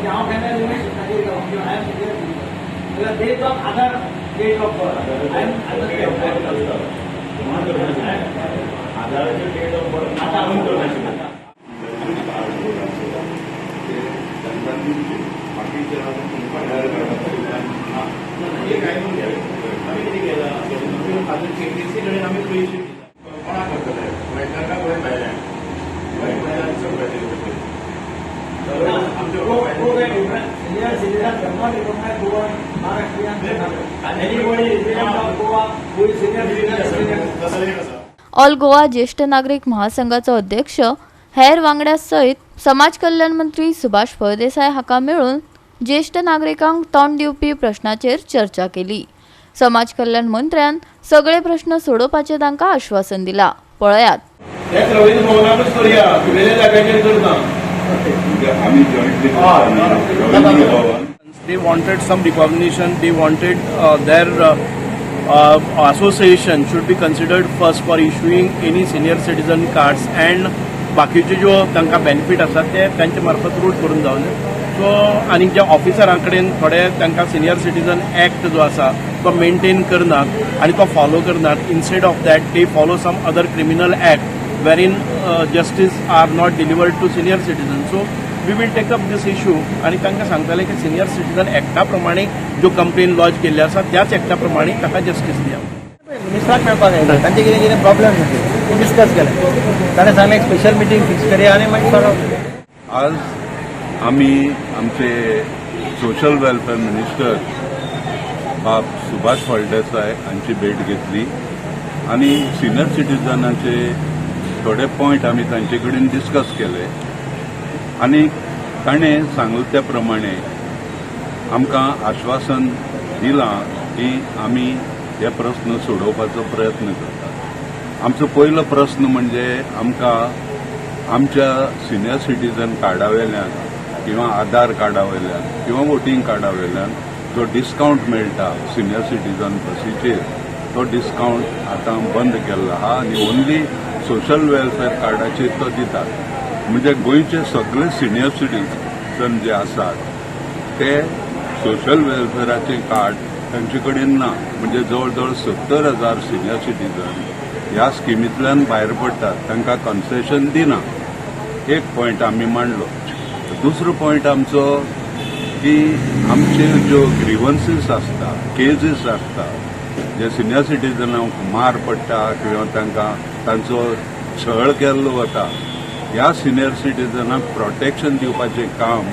हांव केन्ना limit I am senior citizen जाल्यार date of Aadhaar, date of birth I am. आधाराचे date of birth आता नोंद करनाशिल्लें. ते तांकां दिवचे. बाकीचे आधार कार्ड. एक आयकून घ्या. आमी कितें केलां, आजून केपीसी कडेन आमी पयशे कोणाक करतले? गोंयकारां, गोंय भायल्यान, गोंय भायल्यान चड. Senior citizen does not recognize Goa, Maharashtrian, anybody resident of Goa who is senior citizen. तसलें आसा. ऑल गोवा ज्येश्ठ नागरीक महासंघाचो अध्यक्ष हेर वांगड्या सयत समाज कल्याण मंत्री सुभाष फळदेसाय हाका मेळून ज्येश्ठ नागरिकांक तोंड दिवपी प्रश्नाचेर चर्चा केली. समाज कल्याण मंत्र्यान सगळे प्रश्न सोडोवपाचें तांकां आश्वासन दिलां. पळयात. तेच रवींद्र भवनाकूच करुया, फुडल्या जाग्याचेर करता. म्हणजे आमी jointly Ravindra Bhavan. They wanted some recognition. They wanted their association should be considered first for issuing any senior citizen cards and बाकीचे ज्यो तांकां बेनिफीट आसात ते तांचे मार्फत रूट करून जावन. सो आनी ज्या ऑफिसरां कडेन थोडे तांकां सिनियर सिटीजन एक्ट जो आसा तो मेंटेन करनात आनी तो फॉलो करनात. Instead of that, they follow some other criminal act wherein justice are not delivered to senior citizen. So we will take up this issue आनी तांकां सांगतले की सिनियर सिटीजन एक्टा प्रमाणे ज्यो कंप्लेन लॉज केल्ले आसा, त्याच एक्टा प्रमाणे ताका जस्टीस दिया. मिनिस्टराक मेळपाक आयले. तांचे कितें कितें प्रॉब्लेम ते डिस्कस केले. ताणें सांगलें, एक स्पेशल मिटींग फिक्स करया आनी मागीर सॉर्ट आउट. आज आमी आमचे सोशल वेलफेअर मिनिस्टर बाब सुभाष फळदेसाय हांची भेट घेतली आनी सिनियर सिटीजनाचे थोडे पॉयंट आमी तांचे कडेन डिस्कस केले आनी ताणें सांगलें त्या प्रमाणे आमकां आश्वासन दिलां की आमी हे प्रस्न सोडोवपाचो प्रयत्न करतात. आमचो पयलो प्रस्न म्हणजे आमकां आमच्या सिनियर सिटीजन कार्डा वेल्यान किंवा आधार कार्डा वयल्यान किंवा वोटींग कार्डा वयल्यान जो डिस्कावंट मेळटा सिनियर सिटीजन बसीचेर, तो डिस्कावंट आतां बंद केल्लो आहा आनी ओन्ली सोशल वेलफेअर कार्डाचेर तो दितात. म्हणजे गोंयचे सगळे सिनियर सिटीजन जे आसात ते सोशल वेलफेअराचें कार्ड तांचे कडेन ना. म्हणजे जवळ जवळ 70,000 सिनियर सिटीजन ह्या स्किमींतल्यान भायर पडटात, तांकां कन्सेशन दिना. एक पॉयंट आमी मांडलो. दुसरो पॉयंट आमचो की आमचे ज्यो ग्रिवन्सीस आसता, केजीस आसता, जे सिनियर सिटीजनांक मार पडटा किंवा तांकां तांचो छळ केल्लो वता, ह्या सिनियर सिटीजनाक प्रोटेक्शन दिवपाचें काम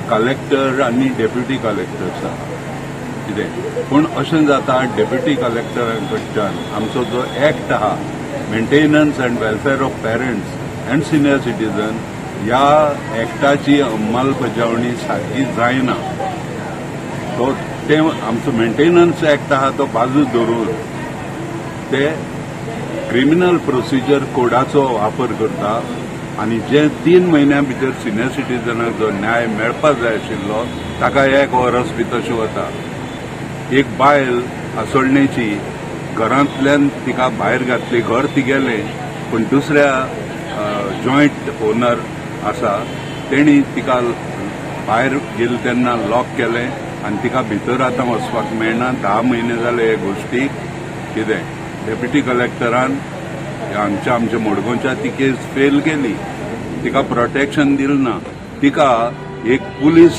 कलेक्टर आनी डेप्युटी कलेक्टर आसा. कितें पूण अशें जाता, डेप्युटी कलेक्टरा कडच्यान आमचो जो एक्ट आहा, Maintenance and Welfare of Parents and Senior Citizen, ह्या एक्टाची अंमलबजावणी सारकी जायना. तो ते आमचो मेंटेनन्स एक्ट आहा तो बाजू धरून ते क्रिमिनल प्रोसिजर कोडाचो वापर करता आनी जे 3 म्हयन्या भितर सिनियर सिटीजनाक जो न्याय मेळपाक जाय आशिल्लो, ताका एक वरस बी तशें वता. एक बायल असोळणेची, घरांतल्यान तिका भायर घातली. घर तिगेलें, पूण दुसऱ्या जॉयंट ओनर आसा तेणी तिका भायर गेले तेन्ना लॉक केलें आनी तिका भितर आतां वचपाक मेळना. 10 म्हयने जाले हे गोश्टीक. कितें डेप्युटी कलेक्टरान हांगच्या आमच्या मडगांवच्या ती केस फेल केली. तिका प्रोटेक्शन दिलें ना. तिका एक पुलीस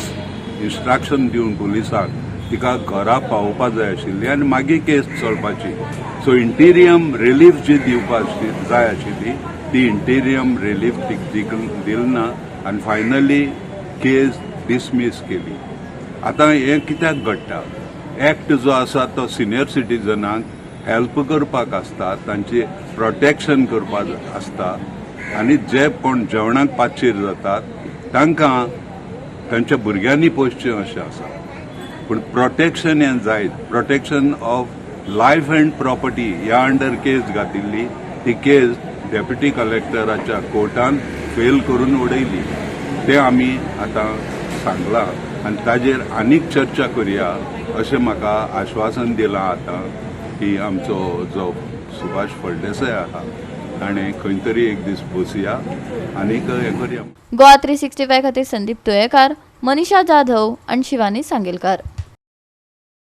इन्स्ट्रक्शन दिवन पुलिसाक तिका घरा पावोवपा जाय आशिल्ली आनी मागीर केस चलपाची. सो इंटेरीम रिलीफ जी दिवपा जाय आशिल्ली, ती इंटेरीम रिलीफ दिली ना आनी फायनली केस डिसमीस केली. आतां हें कित्याक घडटा? एक्ट जो आसा तो सिनियर सिटीजनाक हेल्प करपाक आसता, तांची प्रोटेक्शन करपाक आसता आनी जे कोण जेवणाक पाचीर जातात तांकां तांच्या भुरग्यांनी पोसचें अशें आसा. पूण प्रोटेक्शन हें जायत. Protection of Life and Property ह्या अंडर केस घातिल्ली. ती केस डेप्युटी कलेक्टराच्या कोर्टान फेल करून उडयली. तें आमी आतां सांगलां आनी ताजेर आनीक चर्चा करुया अशें म्हाका आश्वासन दिलां आतां की आमचो जो सुभाष फळदेसाय आहा ताणें खंय तरी एक दीस बसया आनीक हें करुया. गोवा 365 खातीर संदीप तुयेकार. मनीषा जाधव आनी शिवानी सांगेलकार.